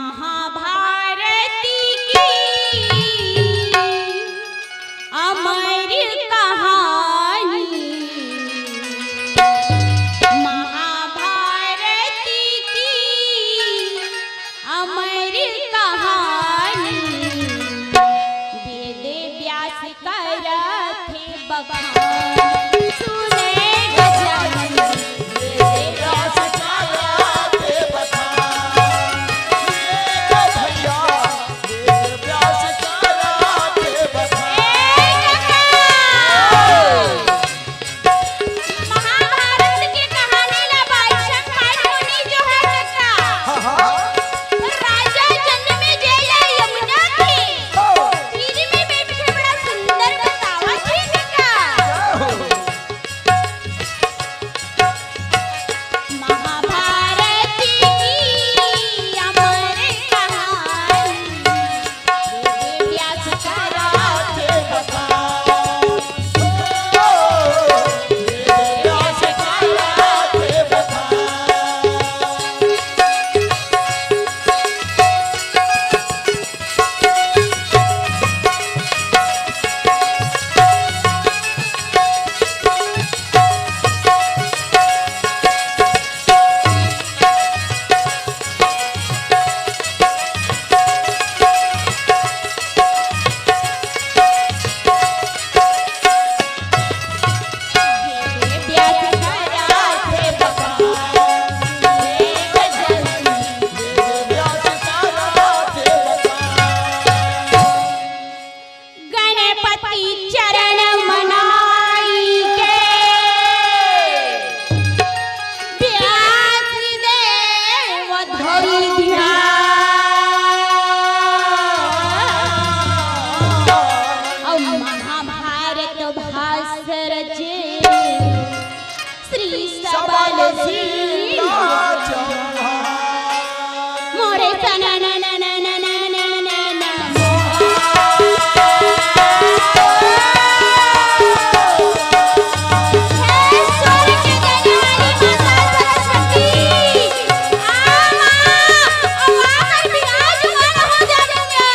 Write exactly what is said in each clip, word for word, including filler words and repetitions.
महाभारत की अमर कहानी, महाभारत की अमर कहानी, वेद व्यास करत हे बखान। सुने गजानन, वेद व्यास करत हे बखान। सुने गजानन, वेद व्यास करत हे बखान। ए काका! महाभारत के कहानी ला बालसंपायन मुनि जो है कका, हाँ, हाँ। राजा जनमेजय ला यमुना के हाँ। तीर में बैठ के बड़ा सुंदर बतावत हे कका। जय हो। महाभारत की अमर कहानी। गणपति चरण मनाई के व्यास देव धरि ध्यान। अउ महाभारत भाष्य रचे श्री सबल सिंह चौहान। मोरे सना ना ना ना ना ना ना ना ना। हे स्वर के देने वाली माता सरस्वती, आ माँ, आ माँ का विराजमान हो जाने दे।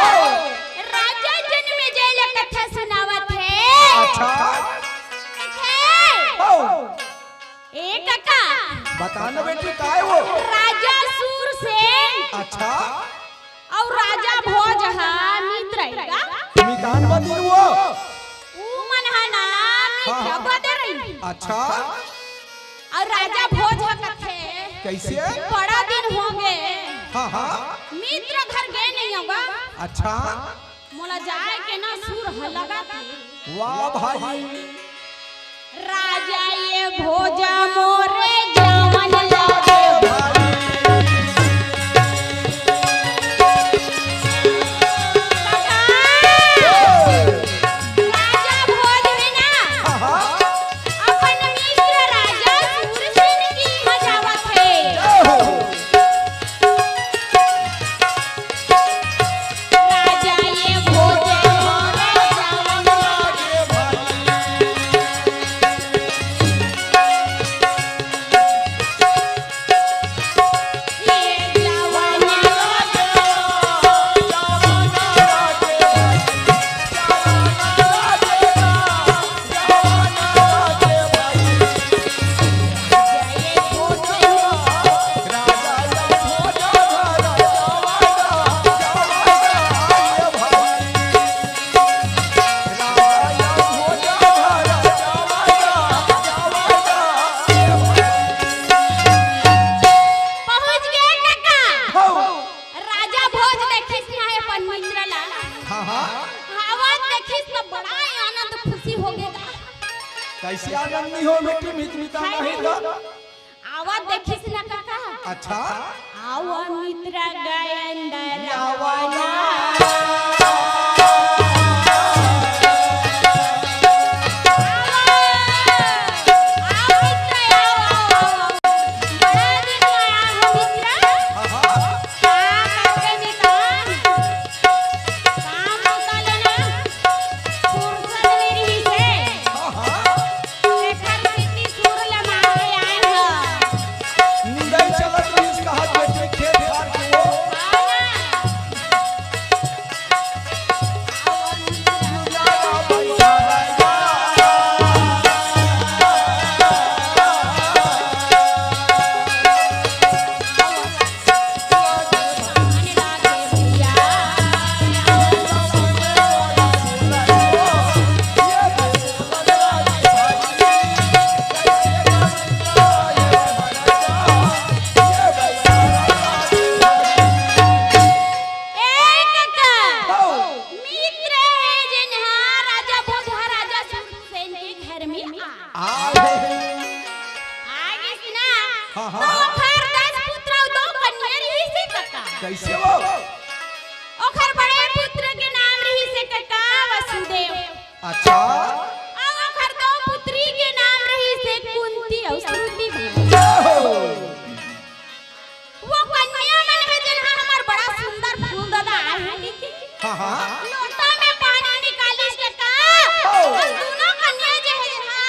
राजा जनमेजय ला कथा सुनावत हे। अच्छा। कथे। हो। ए कका। बता ना बेटी, काय वो? राजा सूरसेन। अच्छा। अउ राजा भोज हा मित्र हे का? मितान बदिन वो। ऊ मन हा ना हाँ, मित्र हाँ। बदे रही। अच्छा। अउ राजा भोज ह कथे, कइसे? बड़ा दिन होगे। हाँ, हाँ। मित्र घर गे नइ हँव गा। अच्छा। मोला जाय के ना सुर ह लगत हे। वाह भाई। राजा ये भोज मोरे जावन लागे भाई। राजा भोज में ना हाँ, हाँ। अपन मित्र राजा सूरसेन के इहाँ जावत हे। जय हो। राजा ये भोज मोरे जावन लागे भाई। ऐसे आनंद नहीं हो बेटी, मित मिता नहीं तो। आवा देखिस ना काका। अच्छा। आवा मित्र गए अंदर आवा ना। आवा, आवा मित्र, आवा, आवा, आवा। बड़ा दिन आया हो मित्र। हाँ, हाँ। का करबे मितान? काम बुता ले ना, फुरसत नइ रिहिस हे। हाँ, हाँ। तेखर सेती सुर ल मांगे आए हन। निंदई चलत रिहिस कहत बेटी खेत खार के वो। हाँ ना। ए कका, हौ। मित्र हे जेन हा राजा भोज हा राजा सूरसेन के घर में आ। आ गे। आ गिस ना? हाँ, हाँ। तो ओखर दस पुत्र अउ दो कन्या रिहिस हे कका। कइसे वो? ओखर बड़े पुत्र के नाम रिहिस हे कका वसुदेव। अच्छा। अउ ओखर दो पुत्री के नाम रिहिस हे कुंती अउ श्रुति। जय हो। वो कन्या मन में जेन हा हमर बड़ा सुंदर फूल ददा आए हे। हाँ, हाँ। लोटा में पानी निकालिस कका। ओ। अउ दूनों कन्या जे हे ना,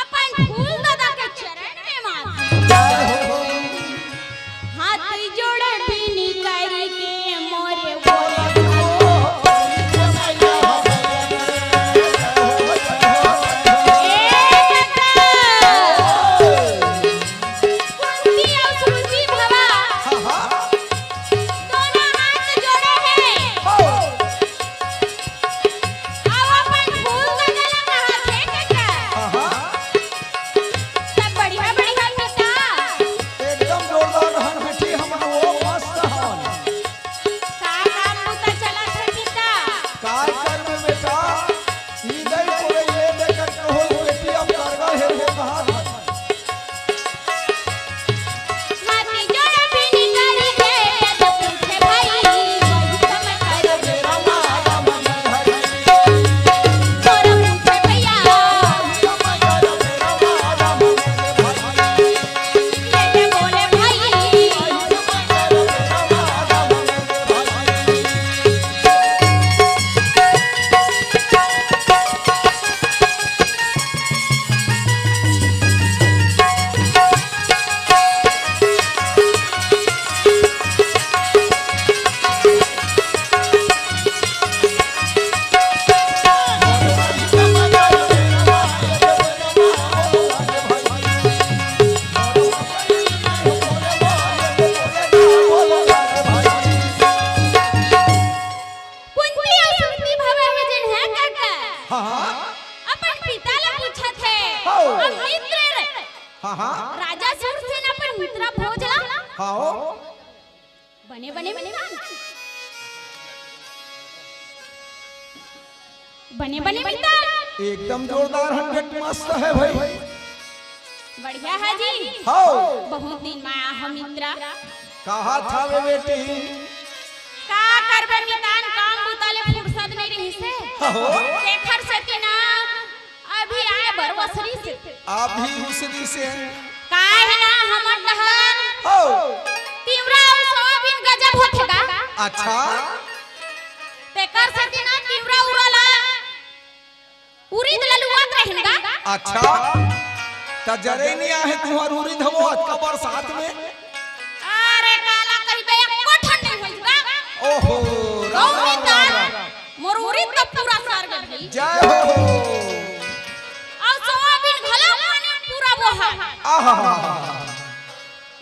अपन फूल ददा के चरण में माथ। जय हो। हाथ जोड़ बिनती करके मोरे बोला। ए कका। कुंती अउ श्रुति भवा। हाँ, हाँ। दोनों हाथ जोड़े हे। हो। अउ अपन फूल ददा ला कहाथे कका। हाँ, हाँ। सब बढ़िया, बढ़िया मिता। एकदम जोरदार रहन बेटी, हमन वो मस्त हवन। का काम बुता चलत हे पिता? काय करबे बेटा, निंदई कोड़ई ले दे करके होई बेटी, अब करगा हे वो कहा था। हाथी जोड़ बिन गाड़ी के तो पूछे भाई, वही समय कर मेरा मारा मन धरी। तोरा पूछे भैया, वही समय कर मेरा मारा मन धरी। ये बोले भाई, कुंती अउ श्रुति भवा हे जेन हे काका। हाँ, हाँ। अपन पिता ला पूछत हे। हौ। अउ मित्र रे। हाँ, हाँ। राजा सूरसेन अपन मित्र भोज ला। हाँ, हो। बने, बने, बने, बने। बने, बने, बने। एकदम जोरदार, हंड्रेड मस्त हे भाई। बढ़िया हे जी। हौ। बहुत दिन में आए हो मित्र। कहा था वे बेटी? का करबे मितान, काम बुता ले फुरसत नइ रिहिस हे। हो। तेखर सेती ना अभी आए बर ओसरी से। अभी ओसरी से। का हे ना हमर डहर। हो। तिंवरा अउ सोयाबीन गजब होथे गा। अच्छा। तेखर सेती ना तिंवरा उरा ला उरिद ला लुवत रहेन गा। अच्छा, त जरे नइ आहे तुंहर उरिद हवो अतका बरसात में? अरे काला कहिबे, एको ठन नइ होइस गा। ओहो, गौ राम, राम, मितान, राम, राम। मोर उरिद तो पूरा सर गे भाई। जय हो। अउ सोयाबीन घलो पानी पूरा बोहा। आहा।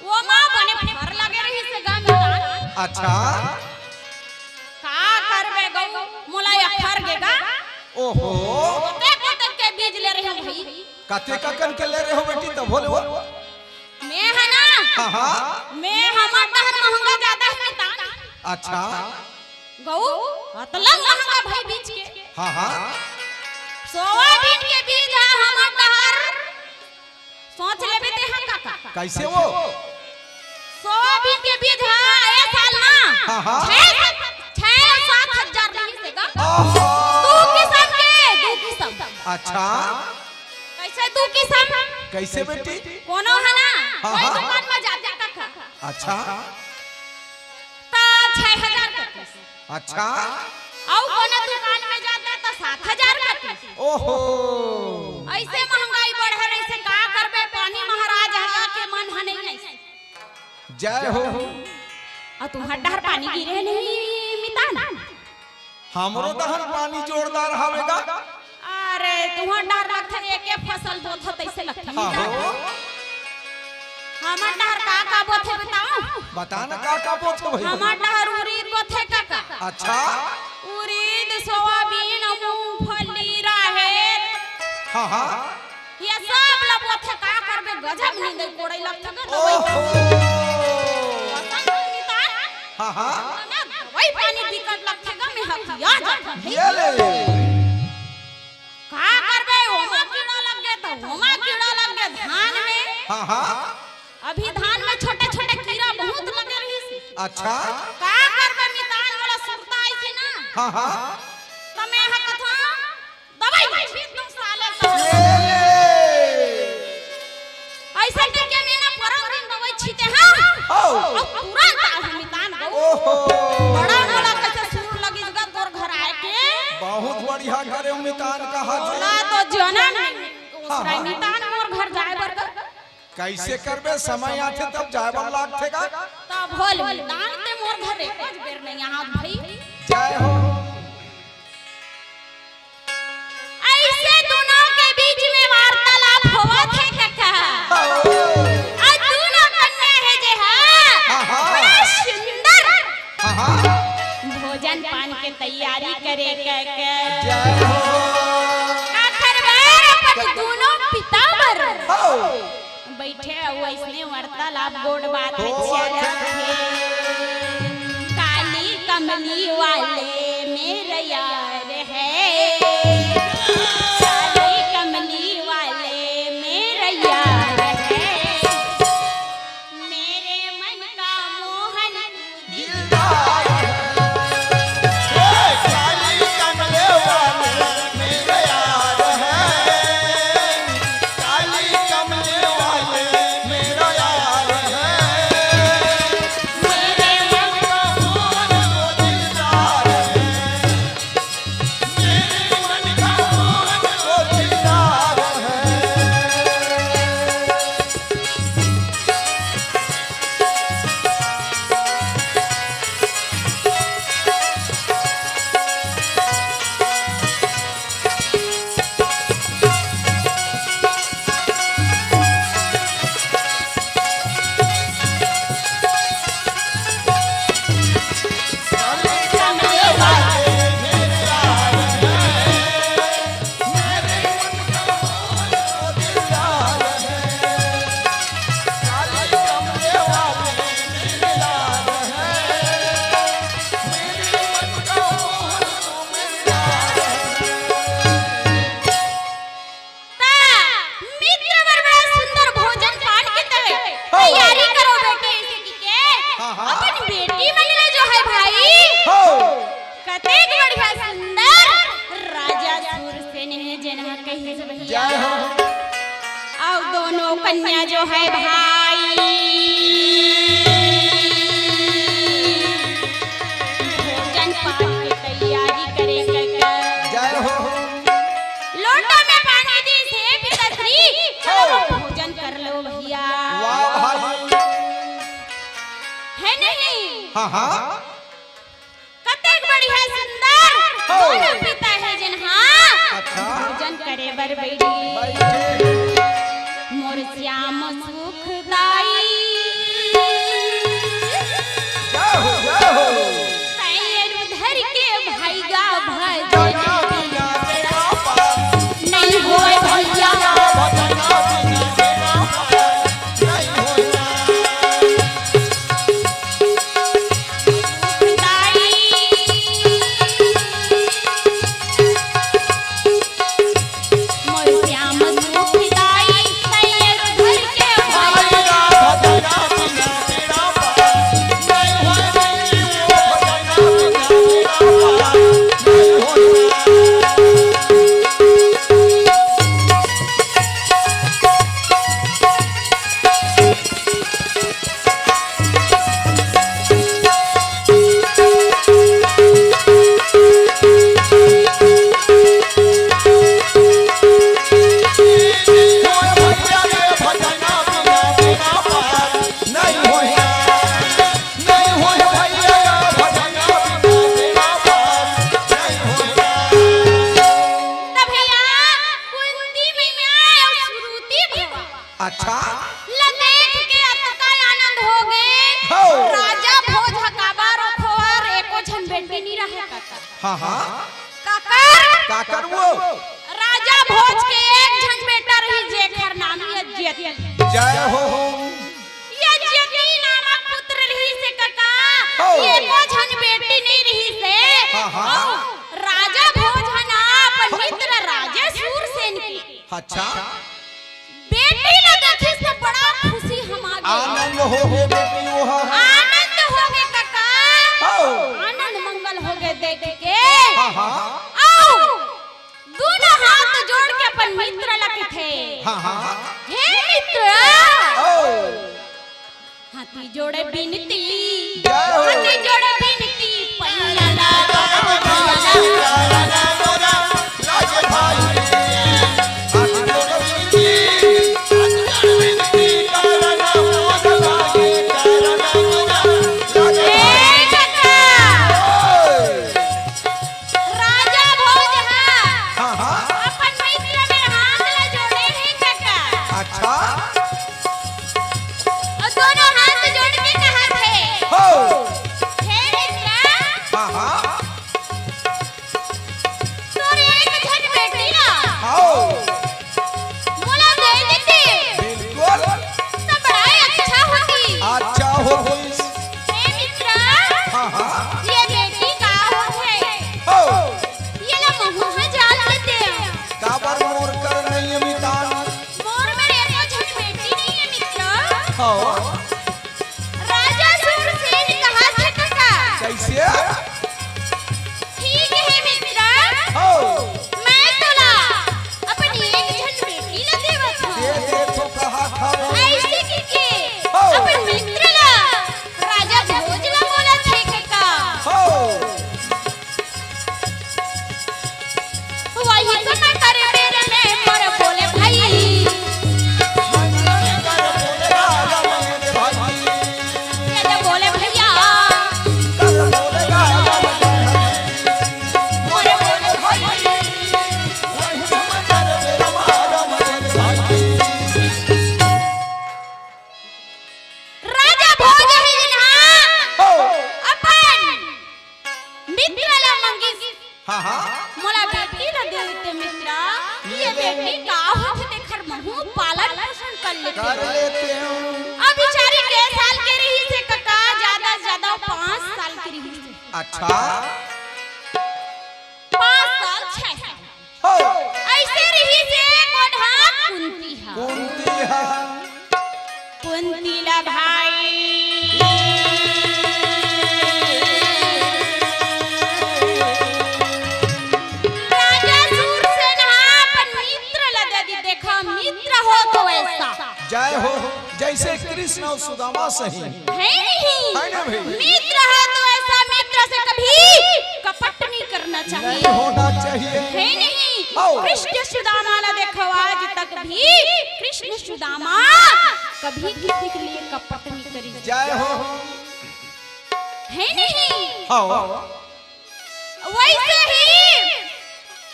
ओमा बने फर लगे रहिस हे गा मितान। अच्छा। का करबे गऊ, मोला अखर गे गा। ओहो। कतेक कतेक के बीज ले रहेंव भाई। कतेक अकन के ले रहेव बेटी, तभो ले वो। मैं हा ना। हाँ, हाँ। मैं हमर डहर महंगा जादा हे मितान। अच्छा। गऊ, अतला महंगा भाई बीज के। हाँ, हाँ। सोयाबीन के बीज ह हमर डहर, सोच लेबे ते ह काका। कइसे वो? सोयाबीन के बीज ह ए साल ना हाँ, हाँ। छह, छह सात हजार रहिस हे गा। ओहो। दू किसम के, दू किसम। अच्छा। कइसे दू किसम? कइसे बेटी? कोनो ह ना, हाँ, कोई हाँ। दुकान में जाते काका। अच्छा। त छह हजार कतिस। अच्छा। अउ कोनो दुकान में जाते त सात हजार कतिस। ओहो। अइसे महंगाई बढ़े रहिसे, का करबे, पानी महाराज ह के मन ह नहीं अइसे। जय हो। अउ तुम्हर डहर पानी गिरे नहीं मितान? हमरो डहर पानी जोरदार हवे गा। अरे, तुम्हर डहर लगथे एके फसल बोथस तइसे लगथे। हाँ, मितान। हो। हमर डहर का का बोथे बताओ? बता ना का का बोथे भई। हमर डहर उरीद बोथे काका। अच्छा। उरीद, सोयाबीन, मूंगफली, राहेर। हाँ, हाँ। ये सब ल बोथे, का करबे, गजब नींदे कोड़े लगथे गा दवाई। ओहो। पसंद नहीं मितान। हाँ, हाँ। ना दवाई पानी दिक्कत लगथे गा, मैं हथिया जाथंव। ये ले। का करबे, ओमा कीड़ा लग गे त ओमा कीड़ा लग गे धान में। हाँ, हाँ। अभी धान में छोटे-छोटे कीड़ा बहुत लगे रहिस। अच्छा। का करबे, मितान मोला सुरता आइसे ना। हाँ, हाँ। त मैं ह कथंव, दवाई छीट दूं साले ल। ये ले। अइसे कहिके मैं ना परन दिन दवाई छीटे हंव। ओ। अउ तुरंत आए हे मितान गऊ। ओहो। बड़ा मोला कइसे सुर लगिस गा तोर घर आए के। बहुत बढ़िया करे मितान कहा। मोला तो जनम नहीं। हाँ, हाँ। मितान मोर घर जाए बर गा। कइसे करबे, समय आथे तब जाए बर लागथे गा। तब होल मितान ते मोर घर एक बेर नहीं आहत भई। जय हो। अइसे दूनों के बीच में वार्तालाप होवत हे कका। हाँ। अउ दूनों कन्या हे जे हा, हाँ, हाँ। बड़ा सुंदर। हाँ, हाँ। भोजन पान के तैयारी करे कका। जय हो। काखर बर? अपन दूनों पिता बर। हाँ। बइठे अउ अइसने वार्तालाप गोठ बात में होवत हे। काली कमली वाले मेरा यार है, काली कमली वाले मेरा यार है, मेरे मन का मोहन दिलदार है। ए, काली कमले वाले मेरे यार है, काली कमले वाले मेरा यार है। मेरे मन का मोहन वो दिलदार है। त मित्र बर बड़ा सुंदर भोजन पान के तैयारी करो बेटी, अइसे कहिके हाँ, हाँ। अपन बेटी मन ला जो है भाई, हो। कतेक बढ़िया सुंदर राजा सूरसेन हे जेन ह कहिस भैया। जय हो। अउ दूनों कन्या जो है भाई, भोजन पान के तैयारी करे कका। जय हो। लोटा में पानी दिस हे पिताश्री, चलो भोजन कर लो भैया। वाह भाई। है नहीं? हाँ, हाँ। कतेक बढ़िया सुंदर हो। दूनों पिता हे जेन हा अच्छा। भोजन करे बर बइठे। बइठे। मोर श्याम सुखदाई। जय हो, जय हो। सैर धर के भैया भजन बिना बेड़ा पार। नहीं होय भैया। हाँ, हाँ। काकर? काकर वो? राजा भोज के एक झन बेटा रहिस, जेकर नाम ये जेती। जय हो। ये जेती नामक पुत्र रहिस हे कका। हो। एको झन बेटी नइ रहिस हे। हाँ, हाँ। अउ राजा भोज ह ना अपन मित्र राजा सूरसेन के अच्छा। बेटी ला देखिस त बड़ा खुशी हमा गे। आनंद हो गे बेटी वो ह। आनंद हो गे कका। हो। आनंद मंगल हो गे देख के। हाँ, हाँ। अउ दूनों हाथ जोड़ के अपन मित्र ला कथे। हाँ, हाँ। हे मित्र। ओ। हाथी जोड़े बिनती, जय हो। हाथी जोड़े बिनती, पैया ला ए कका, राजा भोज ह हाँ, हाँ। अपन मित्र मेर हाथ ला जोड़े हे कका। अच्छा। अउ दूनों हाथ जोड़ के कहत हे, हो। हे मित्र, हाँ, हाँ। तोर एक झन बेटी ला, हाँ। मोला दे देते, बिल्कुल। त बड़ा अच्छा होती। अच्छा होती। हे मित्र, हाँ, हाँ। ये बेटी का होथे? हो। ये ला महूँ ह जान लेते। काबर मोर कर नइ हे मितान? मोर मेर एको झन बेटी नइ हे मित्र। हो। राजा सूरसेन कहत हे कका। कइसे? ठीक हे मित्र। हो। मैं तोला अपन एक झन बेटी ला देवत हँव। दे दे तो कहत हवे। अइसे कहिके हो। अपन मित्र ला राजा भोज ला बोलत हे कका। हो। वही तो मैं करे बेर में मोर बोले भाई। ये जो बोले भैया। मोर बोले भाई। राजा भोज ही जिनहा हो। अपन मित्र ला मंगिस। हाँ, हाँ। मोला बेटी ला दे देते मित्र। ये बेटी का होथे तेखर महूँ पालन पोषण कर लेते। कर लेते हँव। अब बिचारी के साल के रहिस हे कका, जादा से जादा पाँच साल के रहिस हे। अच्छा। पाँच साल, छह साल। हो। अइसे रहिस हे कोढ़ा कुंती ह। कुंती ह। कुंती ला भाई। राजा सूरसेन ह अपन मित्र ला दे दिस, देखा मित्र हो तो ऐसा। जय हो, जैसे कृष्ण अउ सुदामा सही। हे नहीं। हे ना भाई? मित्र ह तो ऐसा मित्र से कभी कपट नहीं करना चाहिए। नहीं होना चाहिए। हे नहीं? आओ। कृष्ण सुदामा ला देखो आज तक भी कृष्ण सुदामा कभी किसी के लिए कपट नहीं करी। जय हो। हे नहीं? हाँ। वैसे ही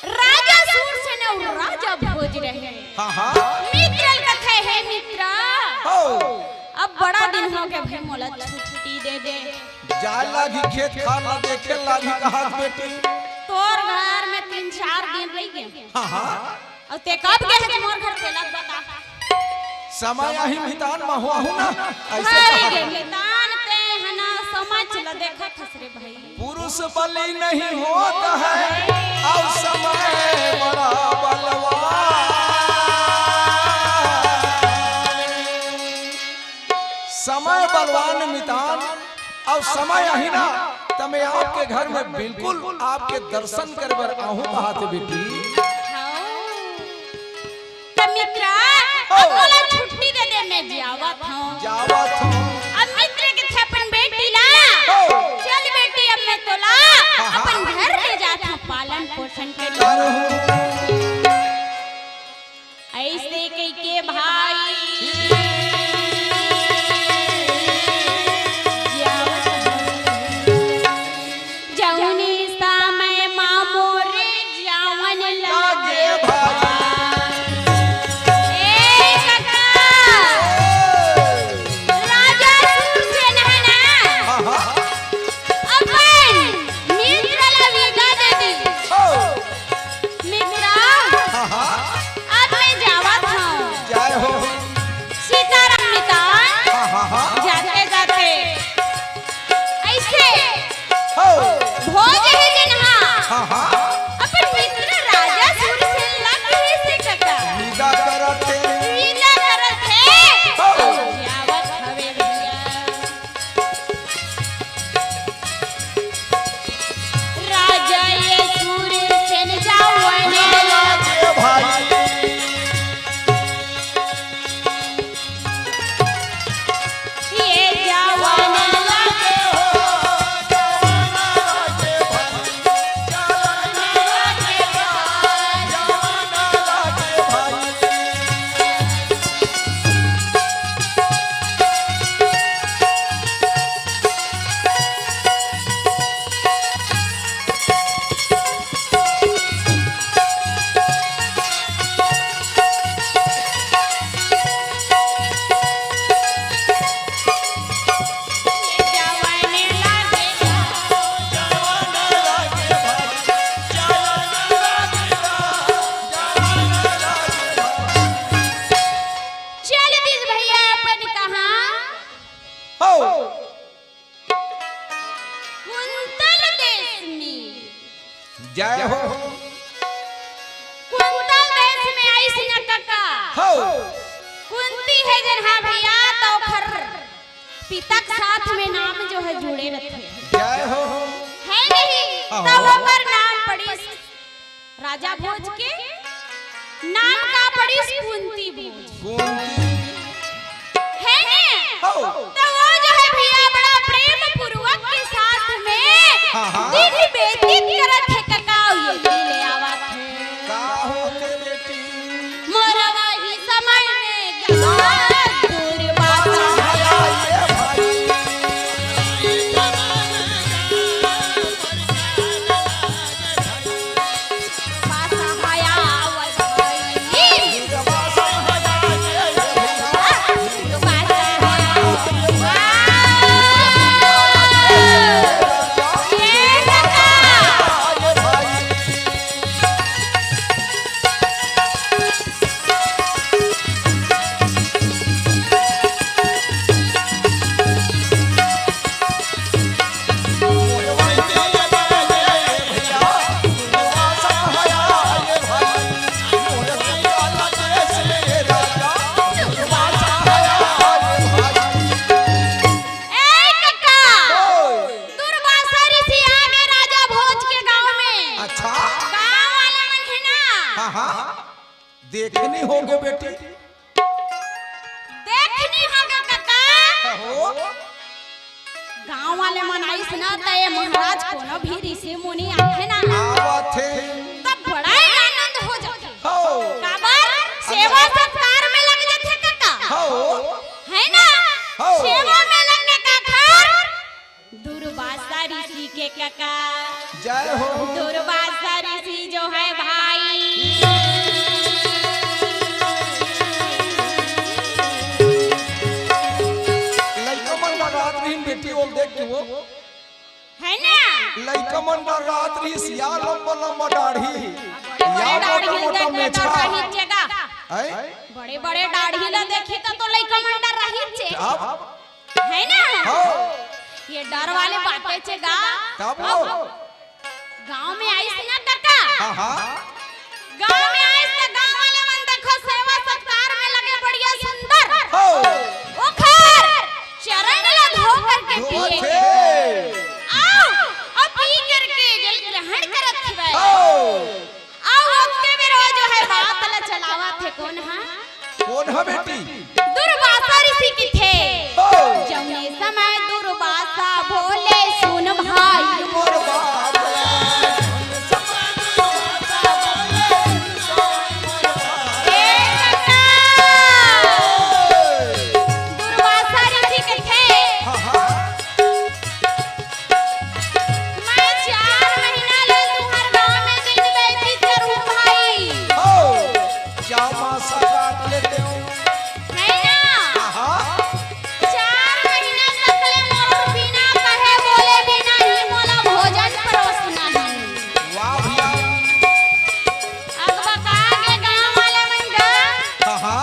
राजा सूरसेन अउ राजा भोज रहे। हाँ, हाँ। मित्र ल कथे, हे मित्र, हो। अब बड़ा दिन हो गे भाई, मोला छुट्टी दे दे। जाय लागी खेत खार ला देखे लागी कहत बेटी। तोर घर में तीन चार दिन रहि गे। हाँ, हाँ। अउ ते कब गे हस मोर घर, तेला बता। समय आही मितान, महूँ आहूँ ना, अइसे भाई कहत गे हस। मितान, ते ह ना समय ल देखत हस रे भाई। पुरुष बलि नहीं होता है, अउ समय बड़ा बलवान। समय बलवान मितान, अउ समय आही ना, त मैं आपके घर में बिल्कुल आपके दर्शन करे बर आहूँ कहत हे बेटी। हाँ। त मित्र, ओ। अब मोला छुट्टी दे दे, मैं जावत हँव। जावत हँव। अब मित्र कथे अपन बेटी ला, ओ। चल बेटी, अब मैं तोला हाँ, हाँ। अपन घर ले जात हँव, पालन पोषण करी। अइसे कहिके भाई जउने समय मा मोरे जावन लागे भाई। ए कका, राजा जय हो। कुंतल देश में आइस न कका। हो। कुंती हे जेन हा भैया, त ओखर पिता के साथ में नाम जो है जुड़े रथे। जय हो। है नहीं? हो। त ओकर नाम पड़िस राजा भोज के नाम का पड़िस कुंती भोज। कुंती। है ने? हो। त वो जो है भैया बड़ा प्रेम पूर्वक के साथ में हाँ, हाँ। दिन व्यतीत करत हे कका, ये भी ले आवत हे। का होथे बेटी? मोर वही समय में गवा दुर्वासा। ए कका, दुर्वासा ऋषि आ गे राजा भोज के गांव में। अच्छा। गांव वाले मन हे ना। हाँ, हाँ। देखनी होगे बेटी। देखनी होगे कका। हो। गांव वाले मन आइस ना, त ए महाराज कोनो भी ऋषि मुनि आथे ना, आवत हे। तब बड़ा ही आनंद हो जाथे। हो। काबर? सेवा सत्कार में लग जाथे कका। हो। है ना? हो। सेवा में लग के काखर दुर्वासा ऋषि के कका। जय हो। दुर्वासा ऋषि जो है भाई। लइका मन डरात रहिन बेटी, ओल देख के वो। है ना? लइका मन डरात रहिस, या लंबा लंबा दाढ़ी, बड़े या बड़े मोटा दाढ़ी मोटा देख के मेछा। डर रही जगह। हैं? बड़े बड़े दाढ़ी ला देखी त तो लइका मन डर रही छे। अब है ना? हाँ। ये डर वाले बातें छे गा। तब अब वो? गांव में आइस ना कका। हाँ, हाँ। गांव में आइस त गांव वाले मन देखो सेवा सत्कार में लगे बढ़िया सुंदर। हो। ओखर चरण ला धो करके धो पिए। थे। आओ, अब पी करके जल ग्रहण करत हवे। हो। अउ ओतके बेर वो जो है बात ल चलावत हे कोन हा? कोन हा बेटी? दुर्वासा ऋषि किथे। ओ। जउने समय दुर्वासा बोले सुन भाई। मोर बाप रे। ए कका। दुर्वासा ऋषि किथे। हाँ, हाँ। मैं चार महीना ले तुहर गांव में दिन व्यतीत करूं भाई। हो, जामा सा काट लेते हो। है ना? आहा। चार महीना तक ले मोर बिना कहे बोले बिना ही मोला भोजन परोसना ही। वाह भैया। अगबका के गांव वाले मन गा। आहा।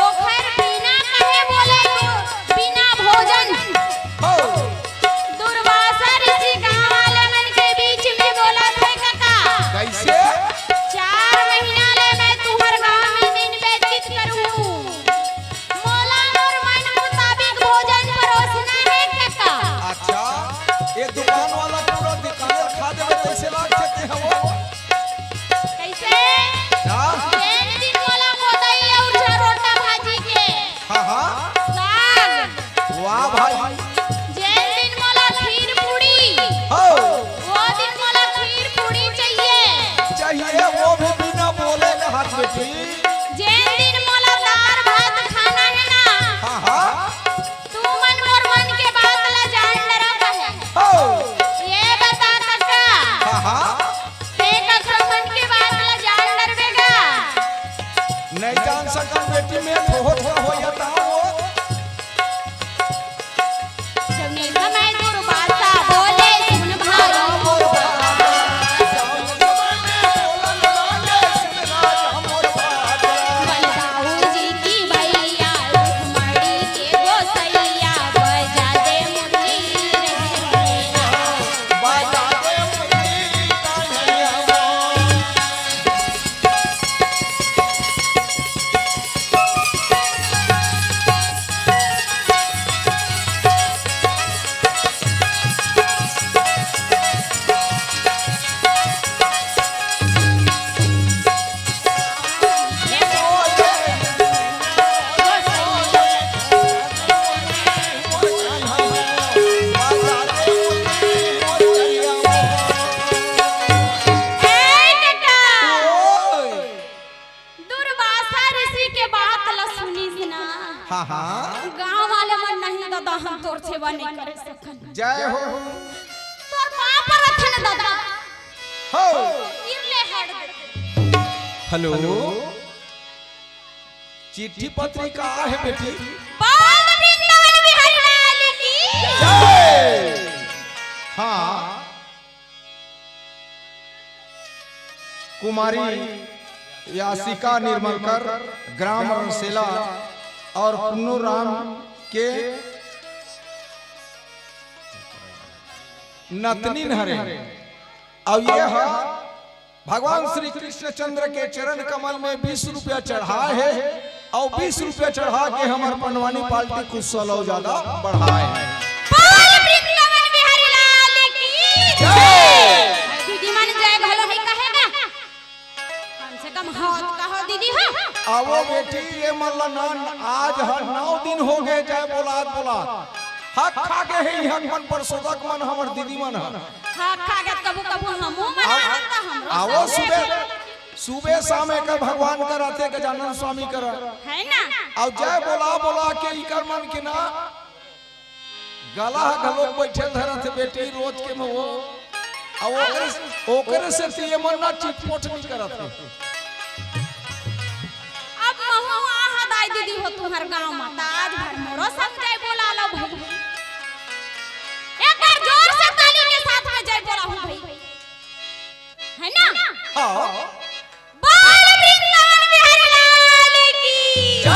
ओखर बिना कहे बोले तो बिना भोजन। हो। दुर्वासा ऋषि गांव वाले मन के बीच में बोलत हे कका। कैसे? चार महीना ले मैं तुहर गांव में दिन व्यतीत करूं। मोला मोर मन मुताबिक भोजन परोसना हे कका। अच्छा, ये दुकान वाला पूरा दुकान खा देवे, कैसे लाग सकते हैं वो? कैसे? का? जेन दिन मोला मोदई अउ झरोटा भाजी के हाँ, हाँ। साग। वाह भाई। जेन दिन मोला खीर पूड़ी। हो। वो दिन मोला खीर पूड़ी चाहिए। चाहिए, वो भी बिना बोले के हाथ में खीर। जेन दिन मोला दार भात खाना हे ना। हाँ, हाँ। तुमन मोर मन के बात ला जान डरव कहे। हो। ये बता कका। हाँ, हाँ। ते कखरो मन के बात ला जान डरबे गा। नहीं जान सकन बेटी, मैं थोहो थोहो हो जाता हूँ। जउने समय दुर्वासा बोले सुन भाई। बलदाऊ जी की भैया रुक्मणी के गोसैया बजा दे मुरली रे। सेवा नहीं करे सकन। जय हो। तोर बाप रथन दादा। हो। इरले हट। हेलो। चिट्ठी पत्री का हे बेटी? बोल वृंदावन बिहारी लाल की। जय। हाँ। कुमारी यासिका निर्मलकर, ग्राम रसेला और पुन्नू राम के नतनीन हरे। अउ ये ह भगवान श्री कृष्णचंद्र के चरण कमल में बीस रुपया चढ़ाए हे, अउ बीस रुपया चढ़ा के हमर पंडवानी पार्टी कुछ सौ ज्यादा बढ़ाए हे। बोल वृंदावन बिहारी लाल की जय। दीदी मन जय घलो नहीं कहेगा, कम से कम हाथ कहो दीदी हो। आवो बेटी, ये मन ला ना, आज हर नौ दिन हो गए जय बोलात बोलात। हक खा के हे इहाँ मन परसोदक मन हमर दीदी मन ह। हक खा के कभू कभू हमू मना आवो, लेता, हमरो आवो संग सुबह, लेता। सुबह शाम एकर भगवान कर आथे, गजानन स्वामी कर। है ना? अउ जय बोला बोला के इकर मन के ना गला ह घलोक बइठे धरत हे बेटी, रोज के में वो। अउ ओकरे, ओकरे से तो ये मन ना चिटपोट नहीं करत हे। अब महू आहा दाई दीदी हो तुम्हर गाँव में, त आज भर मोरो संग जय बोला लो भाई। एक बार जोर से ताली के साथ में जय बोला हूँ भाई, है ना? हाँ। बोल वृंदावन बिहारी लाल की जय।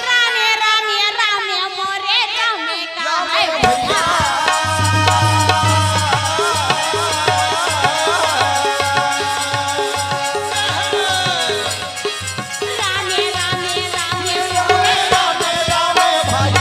रामे रामे रामे मोरे रामे का है भैया। रामे रामे रामे मोरे रामे रामे भाई।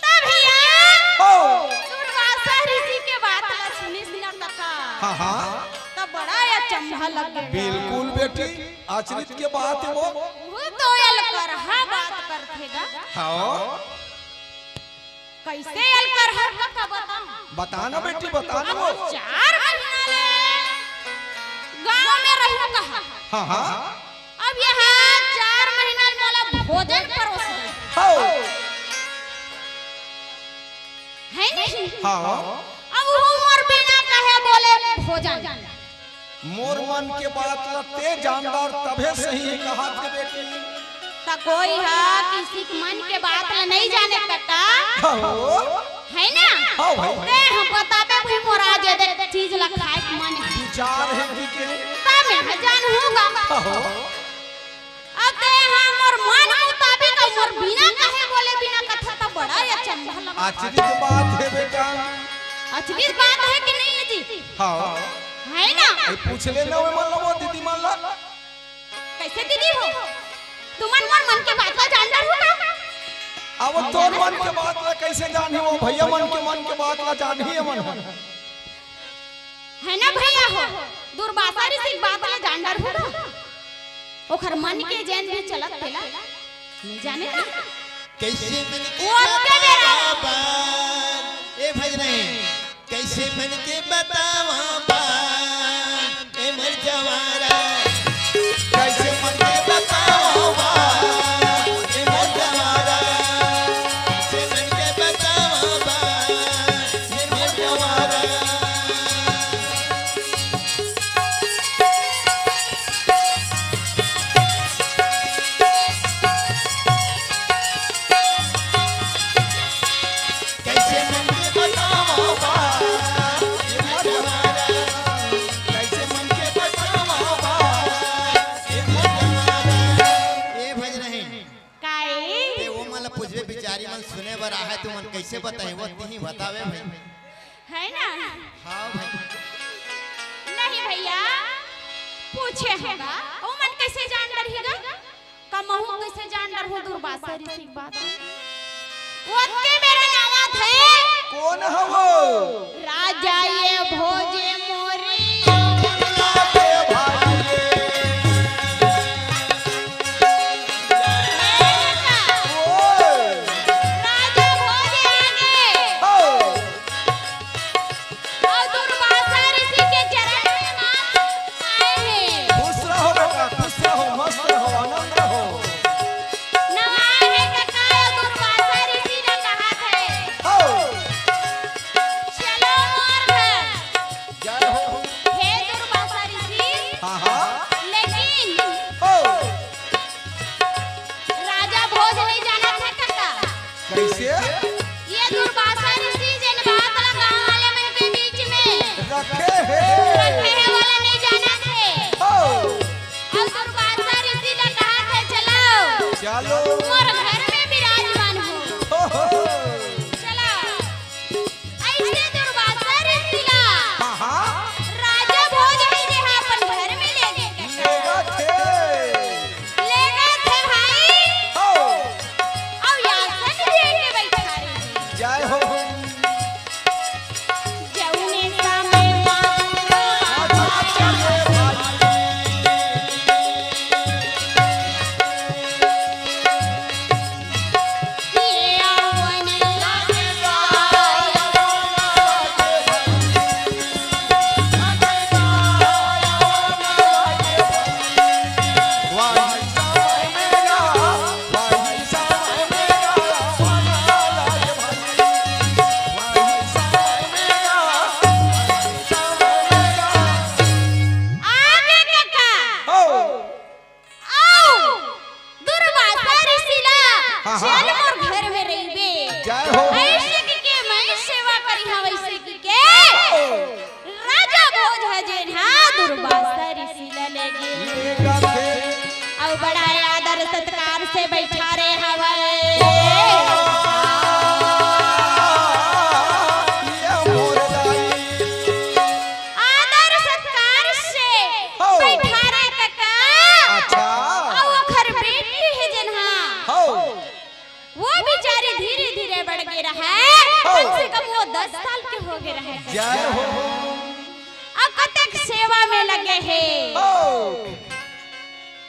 त भैया, हो। दुर्वासा ऋषि के बात ला सुनिस ना कका। हाँ, हाँ। त बड़ा अचंभा लग गे। बिल्कुल बेटी, अचरित के बात हे वो। वो तो अलकरहा बात करथे गा। हाँ। कइसे अलकरहा कका बताओ? बता ना बेटी, बता ना वो। अब चार महीना ले गाँव में रहूं कहा। हाँ, हाँ। अब ये चार महीना ले मोला भोजन परोस दे। हाँ। है नहीं? हाँ। अब वो मोर बिना कहे बोले भोजन। मोर मन के बात ला ते जानदार तभे सही हे कहाथे बेटी। त कोई ह किसी के मन के बात ला नहीं जाने कका। हाँ हो। है ना? हाँ भाई। ते हम बताबे भाई मोर आज ये चीज ला खाए के मन हे। विचार हे कि के? त मैं जानहूँ गा। हाँ हो। अब ते हा मोर मन मुताबिक अउ मोर बिना कहे बोले बिना कथा त बड़ा ही अचंभा लगा। अचरित बात हे बेटा। अचरित बात हे कि नहीं हे जी? हाँ। है ना? अरे पूछ लेना वो मन ला, वो दीदी मन ला। कइसे दीदी हो? तुमन मोर मन के बात ला जान डरहू का? अब तोर मन के बात ला कइसे जानही, वो भैया मन के मन के बात ला जानही हमन। है ना भैया हो, दुर्वासा ऋषि के बात ला जान डरहू ना। ओखर मन के जेन भी चलत तेला नहीं जाने ना। कइसे मन के वो के बेरा। बतावा बात, ए भजने, कइसे मन के बतावा बात, ए मोर जवारा। कइसे मन के बतावा बात, ए मोर जवारा। कइसे मन के बतावा बात, ए मोर जवारा। कइसे बताही, वो तिही बतावे भाई। है ना? हाँ भाई। नहीं भैया, पूछे होगा, ओमन कइसे जान डरही गा? का महूँ कइसे जान डरहूँ दुर्वासा ऋषि के बात? ओतके बेरा नावत हे। कोन हवो? राजा ये भोजे मोरी। राजा भोज आगे। अउ दुर्वासा ऋषि के चरण में माथ नवाए हे। खुश रहो बेटा, खुश रहो, मस्त रहो, आनंद रहो। नवाए हे कका, दुर्वासा ऋषि ला कहत हे। चलो मोर घर। जय हो। हे दुर्वासा ऋषि। हाँ, हाँ। लेकिन राजा भोज नइ जानत हे कका। कइसे? ये दुर्वासा ऋषि जेन बात ला गाँव वाले मन के बीच में रखे हे। रखे हे, ओला नइ जानत हे। अउ दुर्वासा ऋषि ला कहत हे, चलो। चलो। मोर घर में विराजमान हो। चलो। अइसे दुर्वासा ऋषि ला राजा भोज हे जे हा अपन घर में लेगे। लेगथे। लेगथे भाई। अउ आसन भी एके बइठा रहे। जय हो। जउने समय आगे कका। अउ दुर्वासा ऋषि ला, हाँ, हाँ। चल मोर घर में रहिबे। जय हो। अइसे कहिके मैं सेवा करिहँव, अइसे कहिके राजा भोज ह जेन हा दुर्वासा ऋषि ला लेगे। अउ बड़ा आदर सत्कार से बइठारे हवय। आदर सत्कार से बइठारे कका। अच्छा। अउ ओखर बेटी हे जेन हा, वो बिचारी धीरे धीरे बड़ गे रहय। कम से कम वो दस साल के हो गे रहय। जय हो। अउ कतेक सेवा में लगे हे।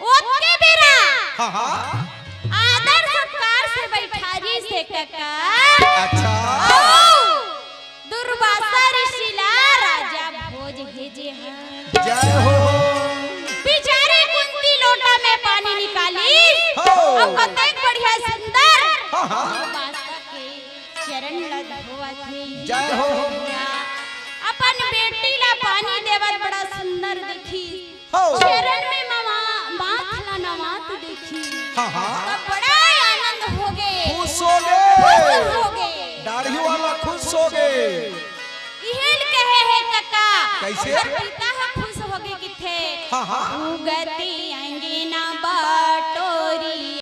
ओतके बेरा हाँ, हाँ। आदर सत्कार से बइठारिस हे कका। अच्छा। अउ दुर्वासा ऋषि ला राजा भोज भेजे हन। जय हो। बिचारी कुंती लोटा में पानी निकालिस। अउ कतेक बढ़िया सुंदर हाँ, हाँ। दुर्वासा के चरण ला धोवत हे। जय हो। अपन बेटी ला पानी देवत बड़ा सुंदर दिखिस। चरण में माथ ला नवात देखिस। हाँ, हाँ। त बड़ा आनंद होगे। खुश होगे। खुश होगे। दाढ़ी वाला खुश होगे। इहेल कहे हे कका। कइसे? ओखर पिता ह खुश होगे किथे। हाँ, हाँ। उगती